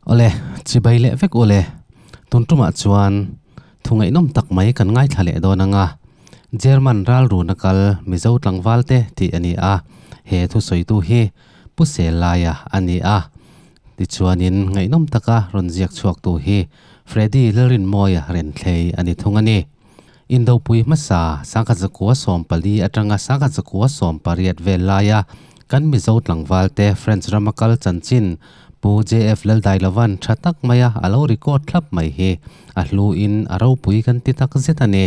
Awle, chibai leh vek ule. Tun tumah chuan thu ngaihnawm tak mai kan ngaithla leh dawn anga German ral runa kal Mizo tlangval te tih a ni a, he thusawitu hi Pu Selaia a ni a. Tichuanin ngaihnawm taka rawn ziak chhuaktu hi Freddy Lalrinmawia Renthlei a ni thung a ni. Indopui hmasa 1914 atanga 1918 vel laia kan Mizo tlangvalte French rama kal chanchin Pu JF Laldailovan tha tak maia a lo record thlap mai hi a hluin a ropui kan ti tak zet a ni.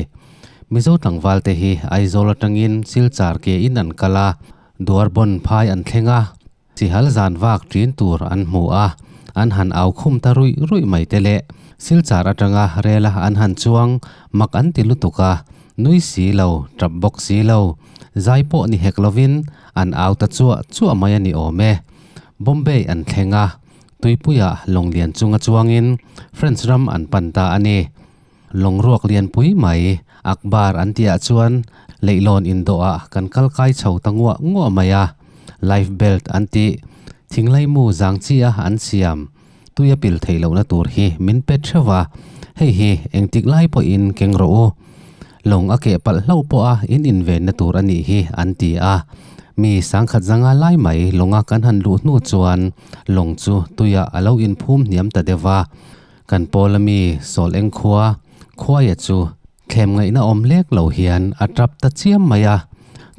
Mizo tlangvalte hi Aizawl atangin Silchar ke in an kal a, Duarbon phai an thleng a, Sihal zan vak ṭin tur an hmu a, an han au khum ta ruih ruih mai te leh Silchar aṭanga rela an han chuang mak an ti lutuk a, nui si lo, ṭap bawk si lo, zai pawh ni hek lovin an au ta chuah chuah mai a ni awm e. Bombay an thleng a, tuipuia lawnglian chunga chuangin French ram an pan ta a ni. Lawng ruak lianpui mai, Akbar an tihah chuan leihlawn indawhah kan kal kai chho ta nguah nguah mai a. Life belt an tih, thinglaimu zang chi a an siam, tui a pil theih lohna tur hi min pe theuh va, hei hi engtik lai pawhin keng rawh u. Lawng a keh palh hlauh pawh a in invenna tur a nih hi an ti a. Mi sangkhat zanga lai mai lawnga kan han luh hnu chuan lawng chu tuiah a lo inphum hniam ta deuh va. Kan pawl ami Sawl eng khua, khuaia chu thlem ngaihna awm lek lo hian a tap ta chiam mai a,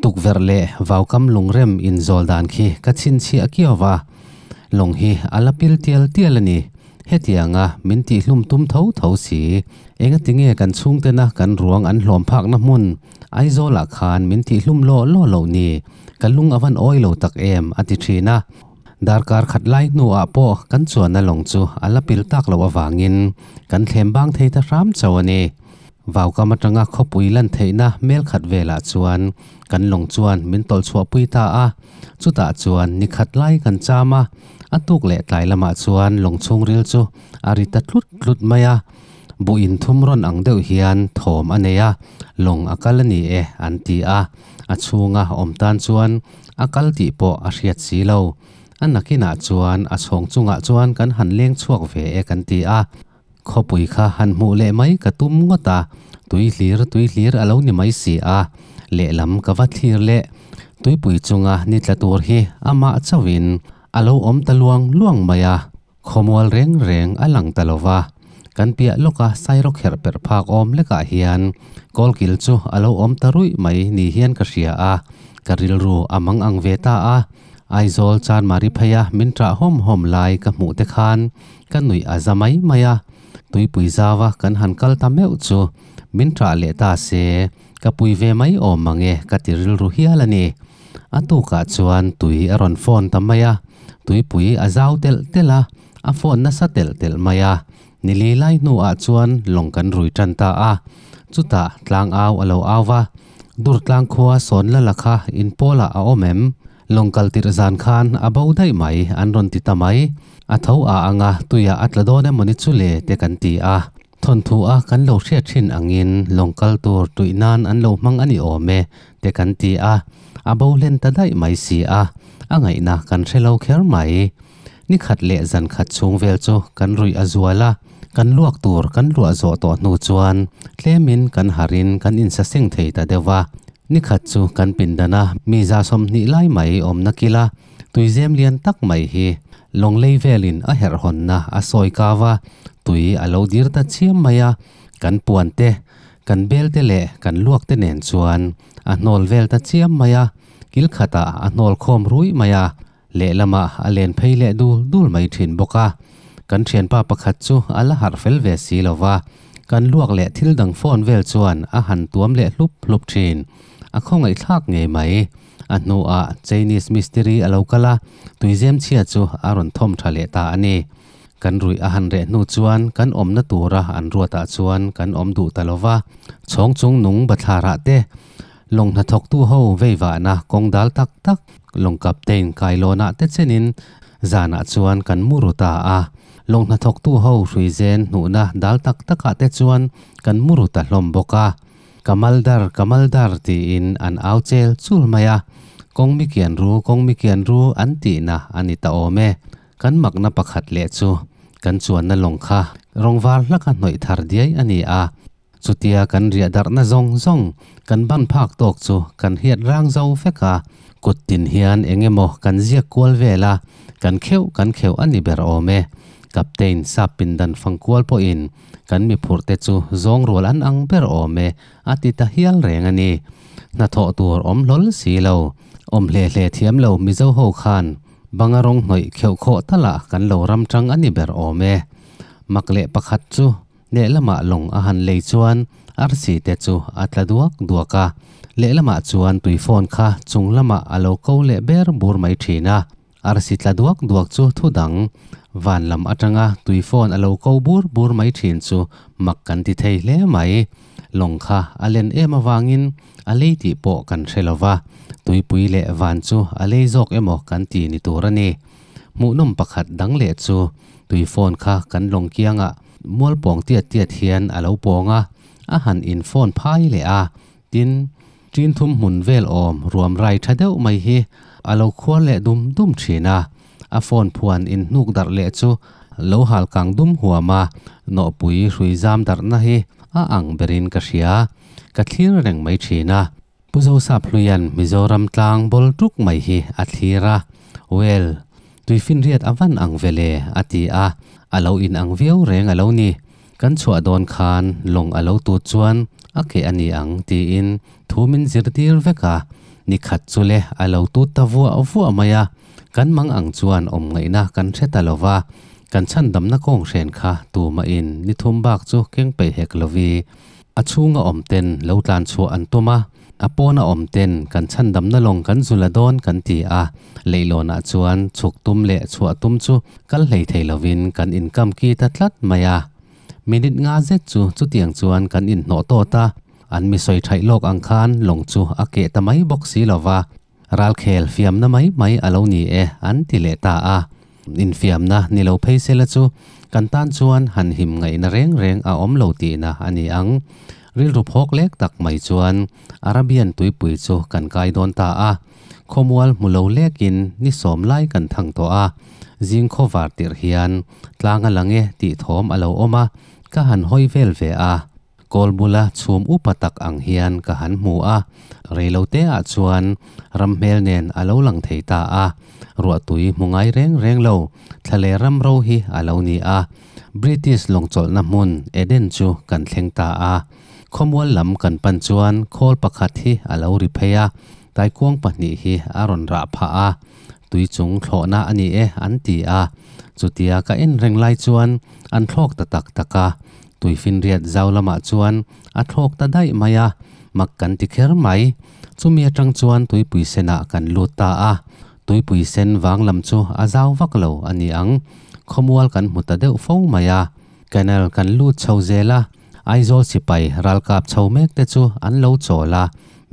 tukverh leh vaukam lungrem inzawl dan khi ka chhinchhiah kiau va, lawng hi a la pil tial tial a ni. Hetianga min tihhlum tum tho tho si, engatinge kan chhungtena kan ruang an hlawm phakna hmun Aizawlah khan min tihhlum law law loh ni, ka lung a van awi lo tak em a ti thin a. Darkar khat lai hnuah pawh kan chuanna lawng chu a la pil tak loh avangin kan thlem bang thei ta hram chauh a ni. Vaukam atanga khawpui lan theihna mel khat velah chuan kan lawng chuan min tawlh chhuahpui ta a, chutah chuan ni khat lai kan cham a, a tuk leh tlai lamah chuan lawng chhungril chu a ri ta tlut tlut mai a, buh inthum rawn ang deuh hian thawm a nei a, lawng a kal a ni e an ti a, a chhunga awm tan chuan A kal tih pawh a hriat si lo. A nakinah chuan a chhawng chungah chuan kan han leng chhuak ve e kan ti a. Khawpui kha han hmuh leh mai ka tum ngawt a, tui hlir tui hlir a lo ni mai si a. Lehlam ka va thlir leh tuipui chunga ni tla tur hi amah chauhin a lo awm ta luang luang mai a. Khawmual reng reng a lang ta lo va, kan piah lawka Sairo kherh perh phak awm lekah hian kawlkil chu a lo awm ta ruih mai ni hian ka hria a, ka rilru a mang ang ve ta a. Aizawl Chanmari pheia min ṭah hawm hawm lai ka hmuh te khan ka nuih a za mai mai a, tuipui zauva kan han kal ta meuh chu min ṭah leh ta se ka pui ve mai awm mang e ka ti rilru hial a ni. A tukah chuan tui a rawn phone ta mai a. Tuipui a zau telh telh a, a phone nasa telh telh mai a. Nili lai hnuah chuan lawng kan rui tan ta a. Chutah tlang au a lo au va, Durtlang khua sawn la la kha in pawlah a awm em? Lawng kal tirh zan khan a bo daih mai an rawn ti ta mai. A tho a anga tuiah a tla dawn emawni chu le te kan ti a. Thawnthu a kan lo hriat thin angin lawng kal tur tuih nan an lo hmang a ni awm e te kan ti a, a bo hlen ta daih mai si a, a ngaihna kan hre lo kher mai. Ni khat leh zan khat chhung vel chu kan ruih a zual a, kan luak tur kan luah zawh tawh hnu chuan tlemin kan harin kan insaseng thei ta deuh va. Ni khat chu kan pindana mi za 20 lai mai awmna kila Tuizem lian tak mai hi Lawnglei velin a herh hawnna a sawi kau a, tui a lo dir ta chiam mai a, kan puan te, kan bel te leh kan luak te nen chuan a hnawl vel ta chiam mai a, kil khatah a hnawl khawm ruih mai a, lehlamah a len phei leh dul dul mai thin bawk a. Kan thianpa pakhat chu a la harh fel ve si lo va, kan luak leh thil dang phone vel chuan a han tuam leh hlup hlup thin. A khawngaihthlak ngei mai. A hnuah Chinese mistiri a lo kal a, tuizem chhia chu a rawn thawm tha leh ta a ni. Kan ruih a han reh hnu chuan kan awmna tura an ruatah chuan kan awm duh ta lo va, chhawng chung nung bathlarah te, lawng hnathawktu ho veivahna kawng dal tak tak, lawng captain kailawnah te chenin zanah chuan kan mu ru ta a. Lawng hnathawktu ho hruizen hnuhna dal tak takah te chuan kan mu ru ta hlawm bawk a. Kamaldar, Kamaldar tiin an au chel chul mai a, kawng mi kian ru, kawng mi kian ru an tihna a ni ta awm e. Kan makna pakhat leh chu, Kan chuanna lawng kha rawng var hlaka hnawih thar diai a ni a. Chutia kan riah darhna zawng zawng kan ban phak tawk chu kan hiat rang zo vek a. Kut tin hian eng emaw kan ziak kual vel a, kan kheuh kan kheuh a ni ber awm e. Captain sap pindan fang kual pawhin kan mi phurhte chu zawng rual an ang ber awm e a ti ta hial reng a ni. Hnathawh tur awm hlawl si lo, awm hle hle thiam lo Mizo ho khan banga rawng hnawih kheuh khawh talah kan lo ram tang a ni ber awm e. Mak leh pakhat chu lehlamah lawng a han lei chuan arsi te chu a tla duak duak a, lehlamah chuan tui phone kha chung lamah a lo ko leh ber bur mai thin a. Arsi tla duak duak chu thu dang, van lam atanga tui phone a lo ko bur bur mai thin chu mak kan ti thei hle mai. Lawng kha a len em avangin a lei tih pawh kan hre lo va, tuipui leh van chu a lei zawk emaw kan ti ni tur a ni. Hmuhnawm pakhat dang leh chu tui phone kha kan lawng kiangah mual pawng tiat tiat hian a lo pawng a, a han in phone phai leh a, tin, tin thum hmun vel awm ruam rai tha deuh mai hi a lo khuar leh dum dum thin a, a phone phuan in hnuk darh leh chu lo hal kang dum huam a, nawhpui hrui zam darhna hi a ang berin ka hria, ka thlir reng mai thin a. Pu Zosap Hluian Mizoram tlang bawl tuk mai hi a thlir a, Well, tuifinriat a van ang ve le, a ti a, a lo in ang viau reng a lo ni. Kan chhuah dawn khan lawng a lo tut chuan a keh a ni ang tiin thu min zirtir vek a, ni khat chu le a lo tut ta vuah vuah mai a, kan mang ang chuan awm ngaihna kan hre ta lo va, kan chhandamna kawng hren kha tumahin ni thum bak chu keng peih hek lovi. A chhunga awm ten lo tlan chhuah an tum a, a pawna awm ten kan chhandamna lawng kan zula dawn kan ti a, leihlawnah chuan chhuk tum leh chhuah tum chu kal hlei thei lovin kan inkam ki ta tlat mai a. Minute nga zet chu chutiang chuan kan inhnawh tawt a, an mi sawi thaih lawk ang khan lawng chu a keh ta mai bawk si lova, ralkhel fiamna mai mai a lo ni e an ti leh ta a. Infiamna ni lo phei sela chu kan tan chuan han him ngaihna reng reng a awm lo tihna a ni ang. Rilru phawk lek tak mai chuan Arabian tuipui chu kan kai dawn ta a. Khawmual hmu lo lekin ni sawm lai kan thang tawh a, zing khawvar tirh hian tlang a lang e tih thawm a lo awm a, ka han hawi vel ve a. Kawl bula chhum upa tak ang hian ka han hmu a, reilote ah chuan ram hmel nen a lo lang thei ta a, ruahtui hmu ngai reng reng lo thla leh ram ro hi a lo ni a. British lawngchawlhna hmun Eden chu kan thleng ta a. Khawmual lam kan pan chuan khawl pakhat hi a lo ri phei a, taikuang pahnih hi a rawn rah phah a, tui chung thlawhna a ni e an ti a. Chutia ka en reng lai chuan an thlawk ta tak tak a, tuifinriat zau lamah chuan a thlawk ta daih mai a, mak kan ti kher mai. Chumi atang chuan tuipui senah kan lut ta a, tuipui sen vang lam chu a zau vak lo a ni ang, khawmual kan hmu ta deuh fo mai a. Canal kan lut chho zel a, Aizawl sipai ralkap chho mek te chu an lo chawl a,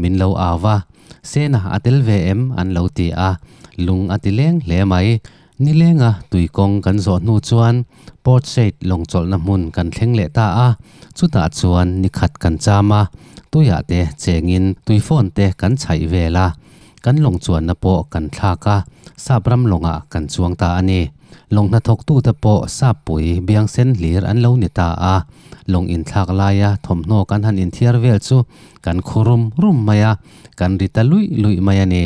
min lo au va, Sena a tel ve em? an lo ti a, lung a ti leng hle mai. Nilenga tui kawng kan zawh hnu chuan Port Said lawng chawlhna hmun kan thleng leh ta a, chutah chuan ni khat kan cham a, tuiah te chengin tui phone te kan chhaih vel a, kan lawng chuanna pawh kan thlak a, sap ram lawngah kan chuang ta a ni. Lawng hnathawktute pawh sappui biang sen hlir an lo ni ta a, lawng inthlak laia thawmhnaw kan han inthiar vel chu kan khu rum rum mai a, kan ri ta luih luih mai a ni.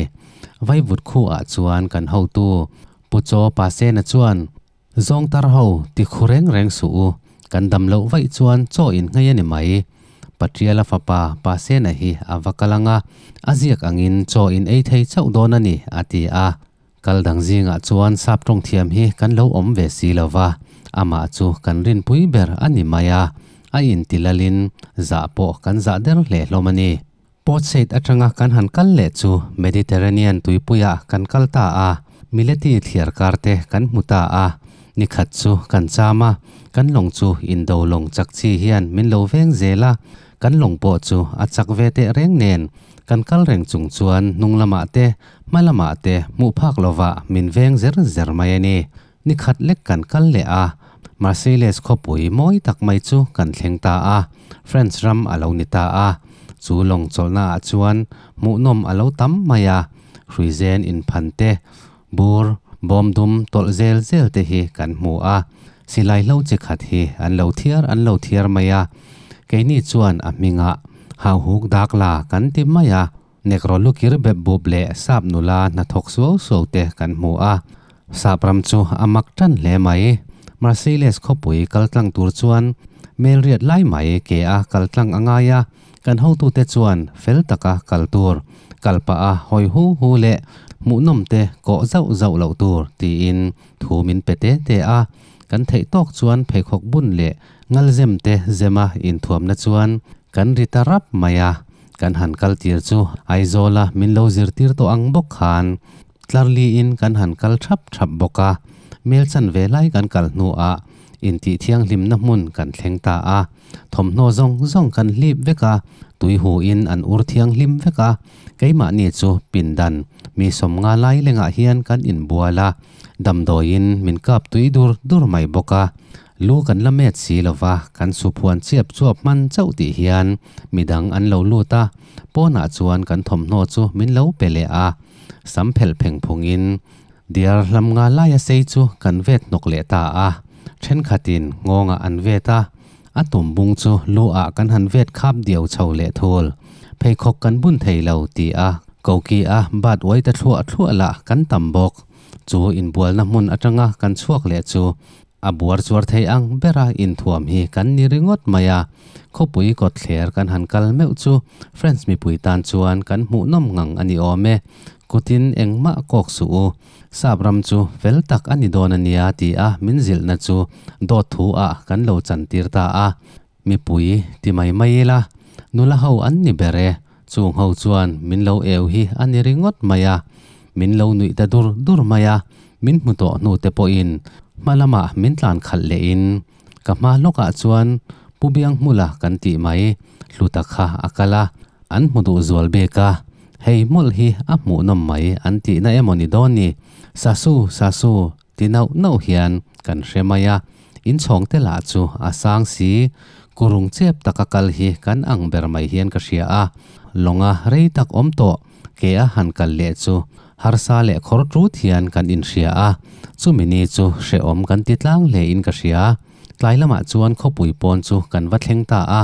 Vaivut khuah chuan kan hotu Pu Chaw Pasena chuan, Zawng tar ho ti khu reng reng suh u, kan dam loh vaih chuan chaw in nghei a ni mai. Patriala fapa Pasena hi a va kal ang a, a ziak angin chaw in ei thei chauh dawn a ni, a ti a. Kal dang zingah chuan sap tawng thiam hi kan lo awm ve si lo va, amah chu kan rinpui ber a ni mai a, a intilalin zah pawh kan zah der hle hlawm a ni. Port Said atanga kan han kal leh chu Mediterranean tuipuiah kan kal ta a, Mileti thliar kar te kan hmu ta a. Ni khat chu kan cham a, kan lawng chu indo lawng chak chi hian min lo veng zel a, kan lawng pawh chu a chak ve teh reng nen kan kal reng chung chuan hnung lamah te hma lamah te hmuh phak lovah min veng zer zer mai a ni. Ni khat lek kan kal leh a, Marseilles khawpui mawi tak mai chu kan thleng ta a, France ram a lo ni ta a. Chu lawng chawlhna ah chuan hmuhnawm a lo tam mai a, hruizen inphan te, bur, bawm dum tawlh zel zel te hi kan hmu a. Silai hlo chi khat hi an lo thiar an lo thiar mai a, keini chuan a hmingah Hauhuk dak la kan ti mai a, Negro lukir bep bup leh sap nula hnathawk suau suau te kan hmu a, sap ram chu a mak tan hle mai. Marseilles khawpui kal tlang tur chuan melriat lai mai ke a kal tlang a ngai a, kan hotute chuan fel taka kal tur, kal pah a hawi hu hu leh hmuhnawm te kawh zauh zauh loh tur tiin thu min pe te te a, kan theih tawk chuan pheikhawk bun leh ngalzem te zema inthuamna chuan kan ri ta rap mai a, kan han kal tir chu Aizawla min lo zirtir tawh ang bawk khan tlarliin kan han kal thap thap bawk a, mel chanve lai kan kal hnuah intih thianghlimna hmun kan thleng ta a, thawmhnaw zawng zawng kan hlip vek a, tui huin an ur thianghlim vek a, keimahni chu pindan mi sawmnga lai lengah hian kan inbual a, damdawiin min kap tui dur dur mai bawk a, lu kan la met si lova kan suphuan chiap chuap hman chauh tih hian midang an lo lut a, pawnah chuan kan thawmhnaw chu min lo pe leh a, sam phelh pheng phungin Diar hlam nga laia sei chu kan vet hnawk leh ta a, thenkhatin nghawngah an vet a, a tum bung chu lu ah kan han vet khap diau chho leh thul. Pheikhawk kan bun thei lo ti a, koki a bat uai ta thluah thluah lah kan tam bawk. Chu inbualna hmun atanga kan chhuak leh chu a buar chuar thei ang bera inthuam hi kan ni ringawt mai a, khawpui kawtthler kan han kal meuh chu French mipui tan chuan kan hmuhnawm ngang a ni awm e. Kutin engmah kawk suh u, sap ram chu fel tak a ni dawn a nia ti a min zilhna chu dawt thu ah kan lo chantir ta a, mipui ti mai mai ila, nula ho an ni ber e, chung ho chuan min lo eu hi a ni ringawt mai a, min lo nuih ta dur dur mai a, min hmu tawh hnu te pawhin hma lamah min tlan khalh lehin ka hma lawkah chuan Pu Bianghmula kan tih mai Hluta kha a kal a, An hmu duh zual bik a, hei mawlh hi a hmuhnawm mai an tihna emaw ni dawn ni? Sasu, Sasu ti nauh nauh hian kan hre mai a, inchhawng te lah chu a sang si, kurung chep taka kal hi kan ang ber mai hian ka hria a, lawnga rei tak awm tawh ke a han kal leh chu harsa leh khawr tut hian kan inhria a, chumi ni chu hrehawm kan ti tlang hle in ka hria. Tlai lamah chuan khawpui pawn chu kan va thleng ta a,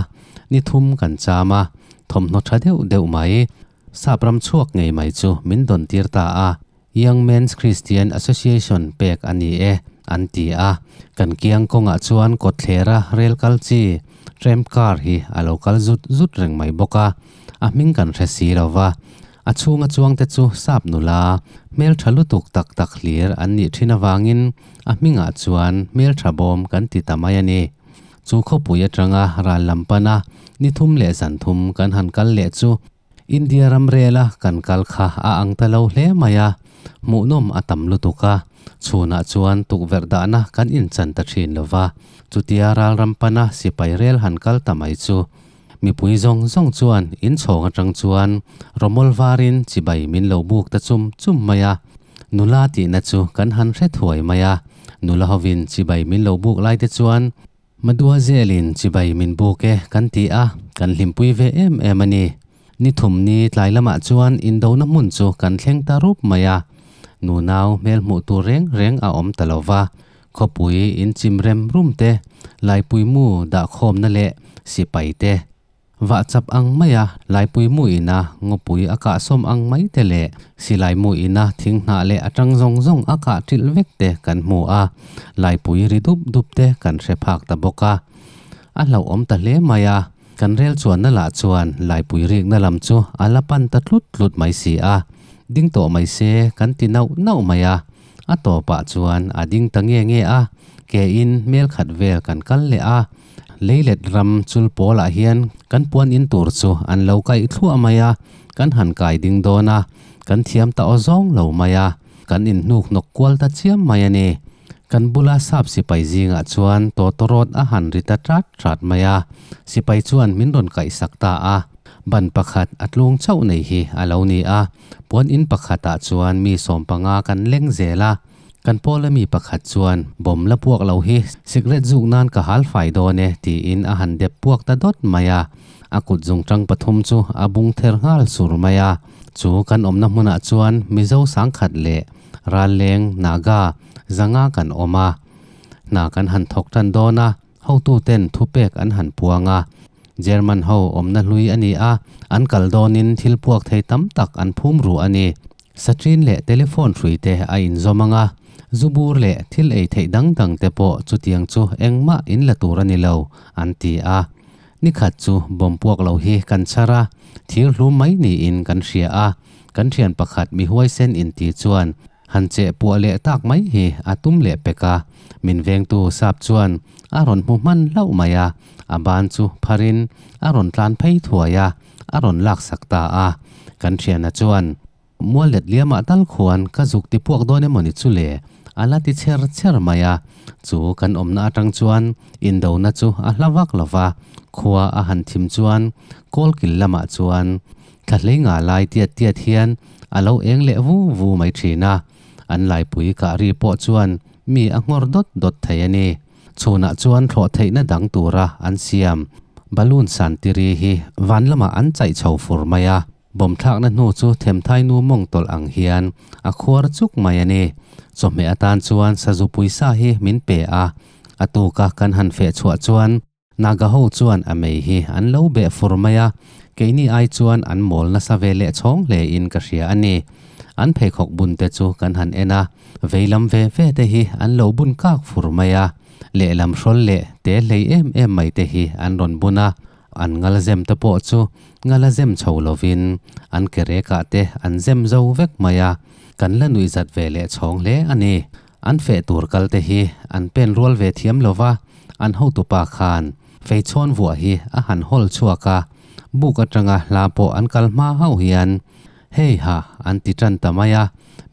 ni thum kan cham a, thawmhnaw tha deuh deuh mai, sap ram chhuak ngei mai chu min dawn tir ta a, Young Men's Christian Association pek a ni e, an ti a. Kan kiang kawngah chuan kawtthlera rel kal chi, tram car hi a lo kal zut zut reng mai bawk a, a hming kan hre si lo va, A chhunga chuangte chu sap nula, hmeltha lutuk tak tak hlir an nih thin avangin a hmingah chuan hmeltha bawm kan ti ta mai a ni. Chu khawpui atanga ral lam pana ni thum leh zan thum kan han kal leh chu India ram rela kan kal kha a ang ta lo hle mai a, hmuhnawm a tam lutuk a, chhunah chuan tukverh dahna kan inchan ta thin lo va, chutia ral ram pana sipai rel han kal ta mai chu Mipui zawng zawng chuan inchhawng atang chuan rawmawl varin chibai min lo buk ta chum chum mai a, nula tihna chu kan han hre thuai mai a, nula hovin chibai min lo buk lai te chuan Madua zelin chibai min buk e kan ti a, kan hlimpui ve em em a ni. Ni thum ni tlai lamah chuan indona hmun chu kan thleng ta rup mai a, nunau hmel hmuh tur reng reng a awm ta lo va, Khawpui inchim rem rum te, laipui mu dahkhawmna leh sipai te, vah chap ang maia laipui mu ina ngawpui a kah sawm ang mai te leh silai mu ina thing hnah leh a tang zawng zawng a kah ṭilh vek te kan hmu a, laipui ri dup dup te kan hre phak ta bawk a. A hlauhawm ta hle mai a, kan rel chuanna lah chuan laipui rikna lam chu a la pan ta tlut tlut mai si a, ding tawh mai se kan ti nauh nauh mai a. A tawpah chuan a ding ta nge nge a, ke in hmel khat vel kan kal leh a, leilet ram chul pawlah hian kan puan in tur chu an lo kaih thluah mai a, kan han kai ding dawn a, kan thiam ta aw zawng lo mai a, kan in hnuk hnawk kual ta chiam mai a ni. Kan bula sap sipai zingah chuan tawtawrawt a han ri ta ṭat ṭat mai a, sipai chuan min rawn kaihsak ta a, ban pakhat a tlung chauh nei hi a lo ni a. Puan in pakhatah chuan mi sawmpanga kan leng zel a, kan pawla mi pakhat chuan bawm la puak lo hi sikret zuk nan ka hal fai dawn e tiin a han dep puak ta dawt mai a, a kut zungtang pathum chu a bung ther nghal sur mai a. Chu kan awmna hmunah chuan Mizo sangkhat leh Ralleng, Naga, zanga kan awm a. Hna kan han thawk tan dawn a, hotuten thupek an han puang a. German ho awmna hlui a ni a, an kal dawnin thil puak thei tam tak an phum ru a ni. Sachin leh telephone hrui te a inzawm ang a, zu bur leh thil ei theih dang dang te pawh chutiang chu engmah in la tur a ni lo, an ti a. Ni khat chu bomb puak lo hi kan chhar a, thir hlum mai niin kan hria a. Kan thian pakhat mi huaisen inti chuan han cheh puah leh tak mai hi a tum leh pek a, min vengtu sap chuan a rawn hmu hman hlauh mai a, a ban chu pharin a rawn tlan phei thuai a, a rawn laksak ta a. Kan thiana chuan, Mual let liamah tal khuan ka zuk ti puak dawn emaw ni chu le? A la ti chher chher mai a. Chu kan awmna atang chuan indona chu a hla vak lo va, khua a han thim chuan kawlkil lamah chuan thla hlei nga lai tiat tiat hian a lo eng leh vu vu mai thin a. An laipui kah ri pawh chuan mi a nghawr dawt dawt thei a ni. Chhunah chuan thlawh theihna dang tura an siam balloon santiri hi van lamah an chaih chho fur mai a. Bawm thlakna hnu chu themthai nu mawng tawlh ang hian a khuar chuk mai a ni. Chawhmeh atan chuan sazu puisa hi min pe a, a tuka kan han feh chhuah chuan Naga ho chuan a mei hi an lo beh fur mai a, keini ai chuan an mawl nasa ve leh chhawng hle in ka hria a ni. An pheikhawk bun te chu kan han en a, veilam ve ve te hi an lo bun kak fur mai a, lehlam hrawl leh te hlei em em mai te hi an rawn bun a, An ngal zem te pawh chu ngal a zem chho lovin an ke rekah te an zem zo vek mai a, kan la nuih zat ve leh chhawng hle a ni. An feh tur kal te hi an pen rual ve thiam lova, an hotupa khan feichhawn vuah hi a han hawl chhuak a, buk atanga hla pawh an kal hma hauh hian hei ha an ti tan ta mai a,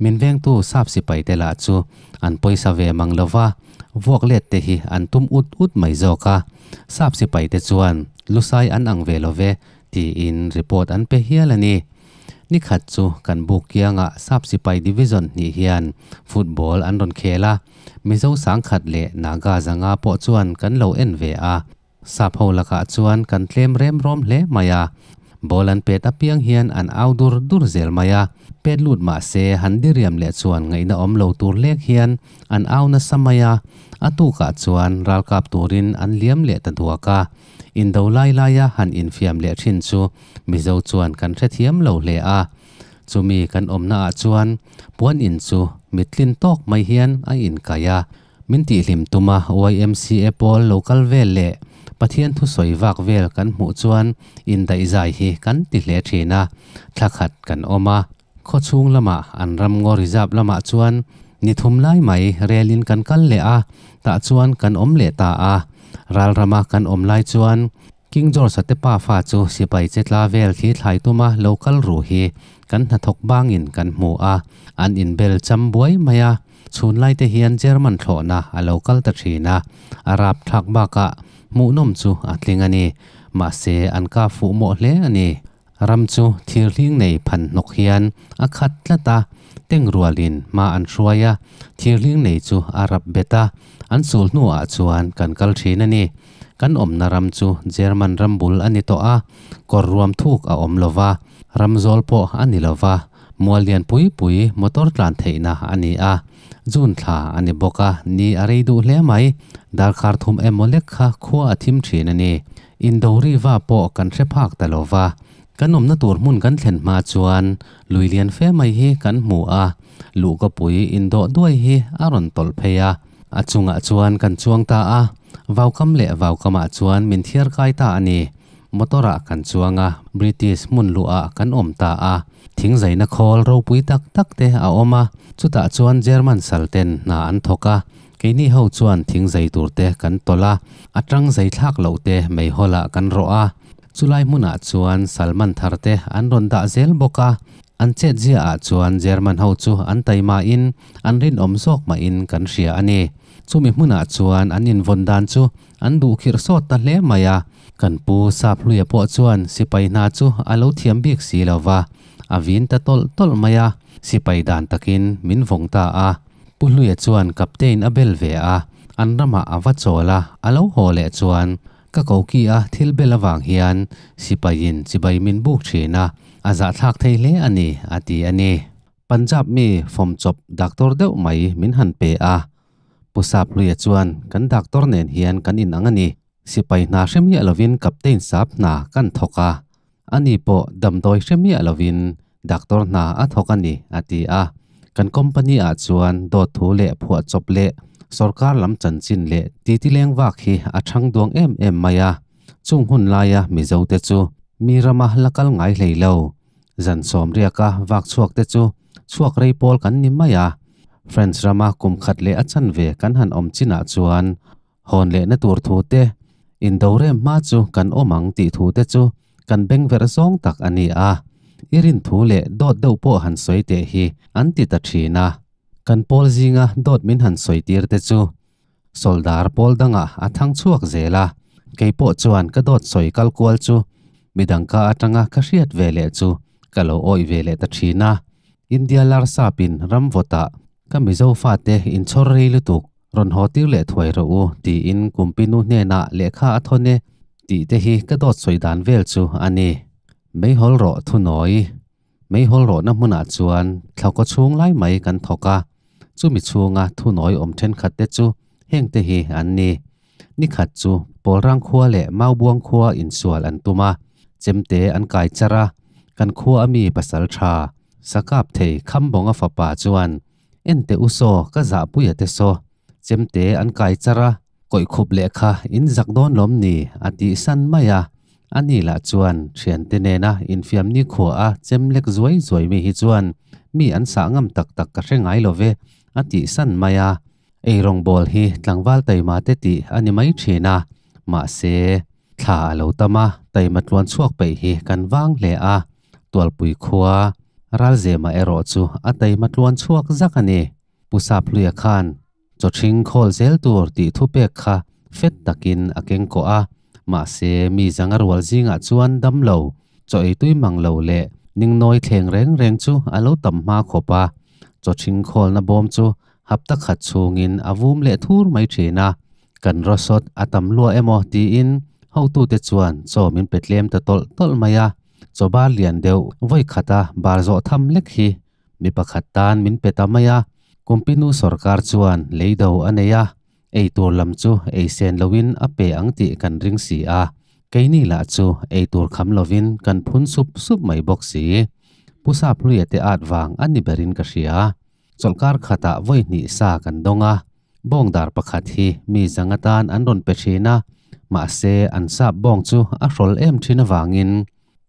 min vengtu sap sipai te lah chu an pawisa ve mang lova, vuak let te hi an tum ut ut mai zawk a. Sap sipai te chuan lusai an ang ve lo ve tiin report an pe hial a ni. Ni khat chu kan buk kiangah Sap sipai division hnih hian football an rawn khel a, Mizo sangkhat leh Naga zanga pawh chuan kan lo en ve a. Sap ho lakah chuan kan tlem rem rawm hle mai a, ball an pet apiang hian an au dur dur zel mai a, pet lut mah se han diriam leh chuan ngaihna awm lo tur lek hian an au nasa mai a, a tukah chuan ralkap turin an liam leh ta duak a, indo lai laia han infiam leh thin chu Mizo chuan kan hrethiam lo hle a, chumi kan awmna ah chuan puan in chu mittlin tawk mai hian a inkaih a. Min tihhlim tuma YMCA pawl lo kal vel leh Pathian thusawi vak vel kan hmuh chuan indaihzai hi kan ti hle thin a, thla khat kan awm a. Khaw chhung lamah an ram ngaw reserve lamah chuan ni thum lai mai relin kan kal leh a, tah chuan kan awm leh ta a. Ral rama kan awm lai chuan King George-a te pafa chu sipai che tla vel thli thlai tuma lo kal ru hi kan hnathawk bangin kan hmu a, an inbel cham buai mai a. Chhunlai te hian German thlawhna a lo kal ta thin a, a rap thlak bakah hmuhnawm chu a tling a ni. Mahse an kap fuh mawh hle a ni. Ram chu thir hling nei phan hnawk hian a khat tlat a, teng rualin hma an hruai a, thir hling nei chu a rap bet a, an sul hnuah chuan kan kal thin a ni. Kan awmna ram chu German ram bul a ni tawh a, kawr ruam thuk a awm lo va, ram zawl pawh a ni lo va, mual lian pui pui motor tlan theihna a ni a, June thla a ni bawk a, ni a rei duh hle mai, darkar thum emaw lek kha khua a thim thin a ni. Indori va pawh kan hre phak ta lo va, kan awmna tur hmun kan thlen hma chuan lui lian fe mai hi kan hmu a, luhkapui indawh duai hi a rawn tawlh phei a, a chungah chuan kan chuang ta a, vaukam leh vaukamah chuan min thiar kai ta a ni. Motor ah kan chuang a, British hmun luhah kan awm ta a, thingzaina khawl ropui tak tak te a awm a, chutah chuan German sal ten hna an thawk a, Keini ho chuan thing zai tur te kan tawlh a, a tang zai thlak loh te meihawlah kan rawh a. Chulai hmunah chuan Salman thar te an rawn dah zel bawk a. An chet zia ah chuan German ho chu an taima in an rinawm zawk mah in kan hria a ni. Chumi hmunah chuan an invawn dan chu an duh khirh sawt ta hle mai a. Kan pu Saphluia pawh chuan sipai hna chu a lo thiam bik si lo va, a vin ta tawlh tawlh mai a, sipai dan takin min vawng ta a. Pu Hluia chuan Captain a bel ve a, an ramah a va chawl a, a lo haw leh chuan ka koki a thil bel avang hian sipaiin chibai min buk thin a, a zahthlak thei hle a ni, a ti a ni. Punjab mi fawm chawp doctor deuh mai min han pe a. Pu Saphluia chuan, Kan doctor nen hian kan inang a ni. Sipai hna hre miah lovin Captain Sap hna kan thawk a, ani pawh damdawi hre miah lovin doctor hna a thawk a ni, a ti a. Kan company ah chuan dawt thu leh phuahchawp leh sorkar lam chanchin leh titi leng vak hi a thang duang em em mai a. Chung hun laia Mizo te chu mi rama la kal ngai hlei lo. Zan sawm riaka vak chhuak te chu chhuak rei pawl kan ni mai a. French rama kum khat leh a chanve kan han awm chinah chuan hawn lehna tur thu te, indo rem hma chu kan awm ang tih thu te chu kan beng verh zawng tak a ni a. I rin thu leh dawt deuh pawh han sawi teh hi an ti ta thin a. Kan pawl zinga dawt min han sawi tir te chu Soldar pawl dangah a thang chhuak zel a, kei pawh chuan ka dawt sawi kal kual chu midang ka atanga ka hriat ve leh chu ka lo awih ve leh ta thin a. India larsapin ram vawtah ka Mizo fate inchhawr rei lutuk rawn haw tir leh thuai rawh u tiin Kumpinu hnenah lehkha a thawn e tih te hi ka dawt sawi dan vel chu a ni. Meihawl rawh thunawi. Meihawl rawhna hmunah chuan thlakaw chhung lai mai kan thawk a, chumi chhunga thunawi awm thenkhat te chu hengte hi an ni. Nikhat chu Pawlrang khua leh Maubuang khua insual an tum a, chemte an kai char a, kan khua ami pasal tha Sakap thei Khambawnga fapa chuan Ente u saw ka zahpuia te saw, chemte an kai char a, Kawih khup lehkha in zak dawn lawm ni? a tih san mai a. Ani lah chuan thiante nena infiam nikhua a chem lek zuai zuai mi hi chuan mi an sah ngam tak tak ka hre ngai lo ve, a tih san mai a. Eirawngbawl hi tlangval taima te tih a ni mai thin a, mahse, thla a lo tam a, taima tluan chhuak peih hi kan vang hle a. Tualpui khua Ralzema erawh chu a taima tluan chhuak zak a ni. Pu Saphluia khan Chawthring khawl zel tur tih thupek kha fet takin a keng kawh a, mahse mi zanga rual zingah chuan dam lo, chaw ei tui mang lo leh ningnawi thleng reng reng chu a lo tam hma khawp a. Chawthring khawlna bawm chu hapta khat chhungin a vum leh thur mai thin a, kan rawsawt a tam lua emaw tiin hotute chuan chaw min pe tlem ta tawlh tawlh mai a, chaw bar lian deuh vawi khata bar zawh tham lek hi Mi pakhat tan min pe ta mai a, Kumpinu sawrkar chuan lei do a nei a, ei tur lam chu ei sen loin a pe ang tih kan ring si a, keini lah chu ei tur kham lovin kan phun sup sup mai bawk si. Pu Saphluia te at vang a ni berin ka hria. Chawlhkar khatah vawi hnih sa kan dawng a, bawng dar pakhat hi mi zang atan an rawn pe thin a, mahse an sap bawng chu a hrawl em thin avangin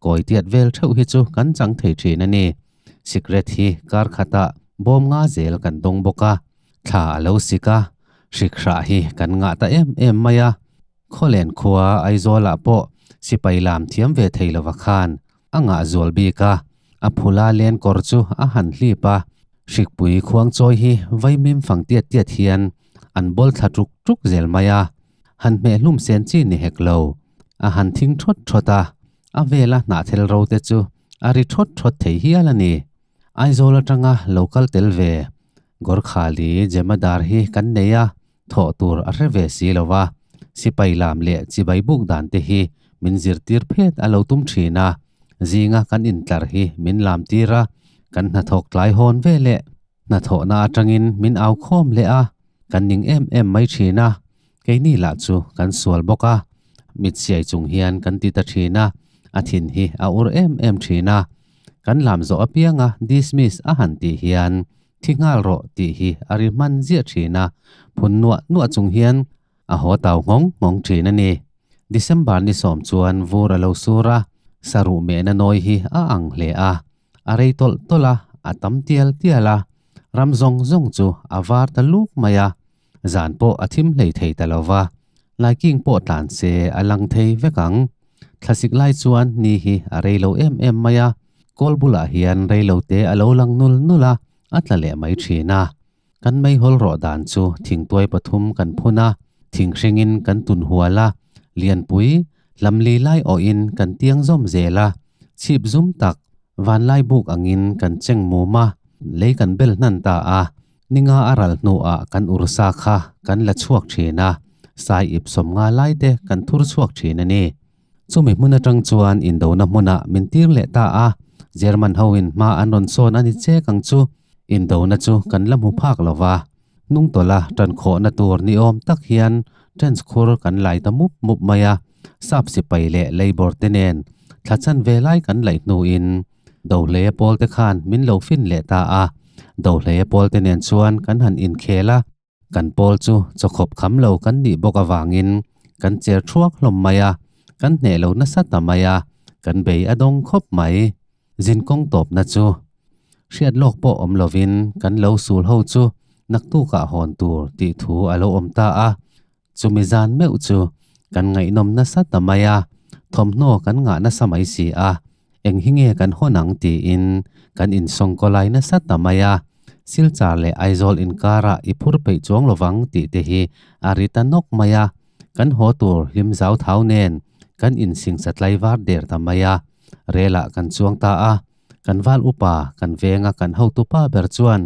kawi tiat vel theuh hi chu kan chang thei thin a ni. Sikret hi kar khatah bawm nga zel kan dawng bawk a, thla a lo sik a, hrik hrah hi kan ngah ta em em mai a. Khawlen khua Aizawlah pawh sipai lam thiam ve thei lova khan a ngah zual bik a, a phula len kawr chu a han hlip a, hrikpui khuang chawi hi vaimim fang tiat tiat hian an bawl thla ṭuk ṭuk zel mai a, han hmeh hlum sen chi ni hek lo, a han thing ṭhawt ṭhawt a, a vela hnahthel ro te chu a ri thawt thawt thei hial a ni. Aizawl atanga lo kal tel ve Gorkhali Jemadar hi kan nei a, thawh tur a hre ve si lo va, sipai lam leh chibai buk dan te hi min zirtir phet a lo tum thin a, zinga kan intlar hi min lam tir a, kan hnathawk tlai hawn ve leh hnathawhna atangin min au khawm leh a, kan ning em em mai thin a, keini lah chu kan sual bawk a, mit siai chung hian kan ti ta thin a, a thin hi a ur em em thin a, kan lam zawh apianga dismiss a han tih hian thi nghal rawh tih hi a ri hman ziah thin a, phun nuah nuah chung hian a haw tau nghawng nghawng thin a ni. December ni sawm chuan vur a lo sur a, saruh mehna nawi hi a ang hle a, A rei tawlh tawlh a, a tam tial tial a, ram zawng zawng chu a var ta luk mai a, zan pawh a thim hlei thei ta lo va, laiking pawh tlan se a lang thei vek ang. Thlasik lai chuan ni hi a rei lo em em mai a, kawl bulah hian rei lo te a lo lang nul nul a, a tla leh mai thin a. Kan meihawl rawh dan chu thingtuai pathum kan phun a, thinghringin kan tun hual a, lianpui, hlamli lai awhin kan tiang zawm zel a, chhip zum tak, vanlai buk angin kan cheng mum a, lei kan bel hnan ta a, ninga a ral hnuah kan ursa kha kan la chhuak thin a, sai ip sawmnga lai te kan thur chhuak thin a ni. Chumi hmun atang chuan indona hmunah min tir leh ta a, German hoin hma an rawn sawn a ni chek ang chu. Indona chu kan la hmu phak lo va. Hnung tawlha tan khawhna tur ni awm tak hian trench khur kan lai ta mup mup mai a, sap sipai leh labour te nen thla chan ve lai kan laih hnuin Dohleia pawl te khan min lo fin leh ta a, Dohleia pawl te nen chuan kan han inkhel a, kan pawl chu chawkhawp kham lo kan nih bawk avangin kan cher thuak hlawm mai a, kan hneh lo nasa ta mai a, kan bei a dawng khawp mai. Zin kawng tawpna chu hriat lawk pawh awm lovin kan lo sul ho chu naktukah hawn tur tih thu a lo awm ta a, chumi zan meuh chu kan ngaihnawm nasa ta mai a, thawmhnaw kan ngah nasa mai si a, eng hi nge kan hawn ang tiin kan insawngkaw lai nasa ta mai a, Silchar leh Aizawl inkarah i phur peih chuang lovang tih te hi a ri ta nawk mai a, kan haw tur hlim zau thau nen kan insingsa tlaivar der ta mai a, relah kan chuang ta a, kan val upa kan venga kan hotu pa ber chuan,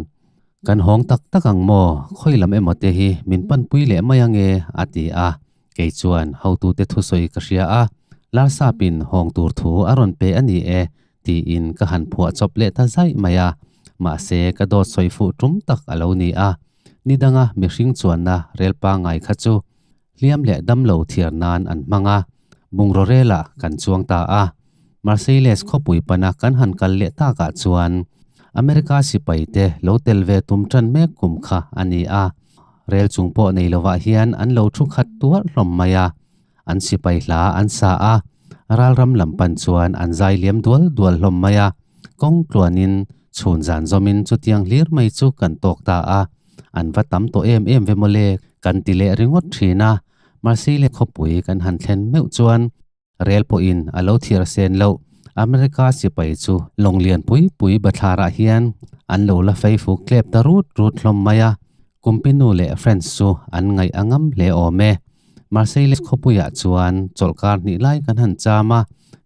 Kan hawng tak tak ang maw, khawi lam emaw te hi min panpui leh mai ange a ti a, kei chuan hotute thusawi ka hria a, Larsapin hawng tur thu a rawn pe a ni e tiin ka han phuah chawp leh ta zaih mai a, mahse ka dawt sawi fuh tum tak a lo ni a, ni danga mihring chuanna rel pangngai kha chu hliam leh damlo thiar nan an hmang a, bungraw relah kan chuang ta a. Marseilles khawpui pana kan han kal leh takah chuan America sipaite lo tel ve tum tan mek kum kha a ni a, rel chung pawh nei lovah hian an lo thu khat tuarh hlawm mai a, an sipai hla an sa a, ralram lam pan chuan an zai liam dual dual hlawm mai a, kawng tluanin chhun zan zawmin chutiang hlir mai chu kan tawk ta a. An va tam tawh em em ve mawle kan ti leh ringawt thin a, Marseille khawpui kan han thlen meuh chuan rel pawhin a lo thiar sen loh. America sipai chu lawng lian pui pui bathlarah hian an lo la fei fuk tlep ta rut rut hlawm mai a, Kumpinu leh French chu an ngaih a ngam hle awm e. Marseille khawpuiah chuan chawlhkar hnih lai kan han cham a,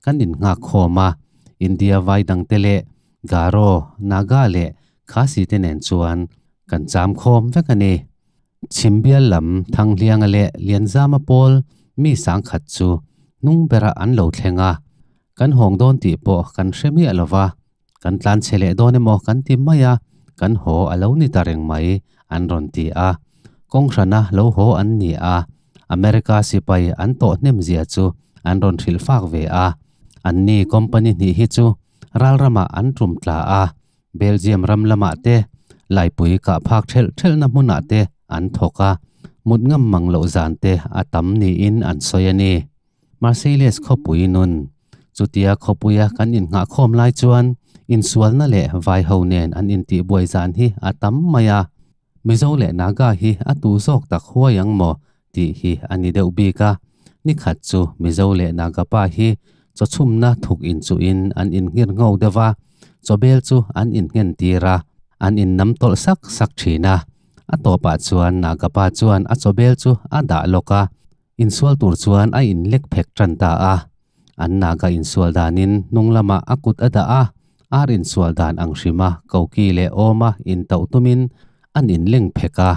kan innghak khawm a, India vai dangte leh Garo, Naga leh Khasi te nen chuan kan cham khawm vek a ni. Chhimbial lam Thanghlianga leh Lianzama pawl mi sangkhat chu hnung berah an lo thleng a, kan hawng dawn tih pawh kan hre miah lo va, kan tlan chhe leh dawn emaw kan ti mai a, kan haw a lo ni ta reng mai an rawn ti a. Kawng hrana lo haw an ni a, America sipai an tawh hnem zia chu an rawn hrilh fak ve a, anni company hnih hi chu ralramah an tum tla a, Belgium ram lamah te, Laipui kah phak thelh thelhna hmunah te an thawk a, mut ngam mang loh zan te a tam niin an sawi a ni. Marseilles khawpui nun. Chutia khawpuia kan innghahkhawm lai chuan insualna leh vaiho nen an intihbuai zan hi a tam mai a. Mizo leh Naga hi a tu zawk tak huai ang maw tih hi a ni deuh bik a. Ni khat chu Mizo leh Naga pa hi chawchhumna thuk inchuhin an innghir ngho deuh a, chawbel chu an innghen tir a, an innam tawlh sak sak thin a. A tawpah chuan Naga pa chuan a chawbel chu a dah lawk a, insual tur chuan a inlek phek tan ta a. An Naga insual danin hnung lamah a kut a dah a, ar insual dan ang hrima koki leh awma intauh tumin an inleng phek a.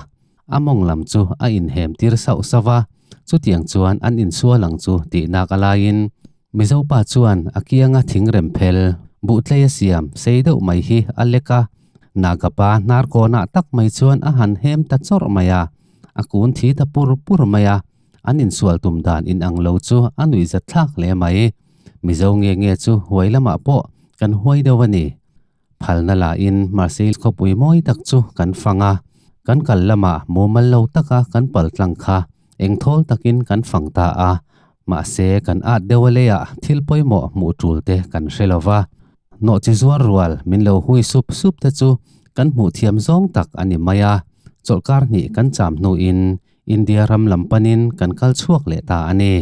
A mawng lam chu a inhem tir sauh sauh va, chutiang chuan an insual ang chu tih nak a laiin Mizo pa chuan a kianga thingrem phel, buhtlei a siam sei deuh mai hi a lek a, Naga pa hnar kawnah tak mai chuan a han hem ta chawrh mai a, a kun thi ta pur pur mai a, an insual tum dan inang lo chu a nuihzat thlak hle mai. Mizo nge nge chu huai lamah pawh kan huai deuh a ni. Phalna lahin Marseille khawpui mawi tak chu kan fang a, kan kal lamah mumal lo taka kan pal tlang kha engthawl takin kan fang ta a, mahse kan at deuh a leiah thil pawimawh hmuh tul te kan hre lo va, nawh chi zuar rual min lo hui sup sup te chu kan hmuh thiam zawng tak a ni mai a, chawlhkar hnih kan cham hnuin India ram lam panin kan kal chhuak leh ta a ni.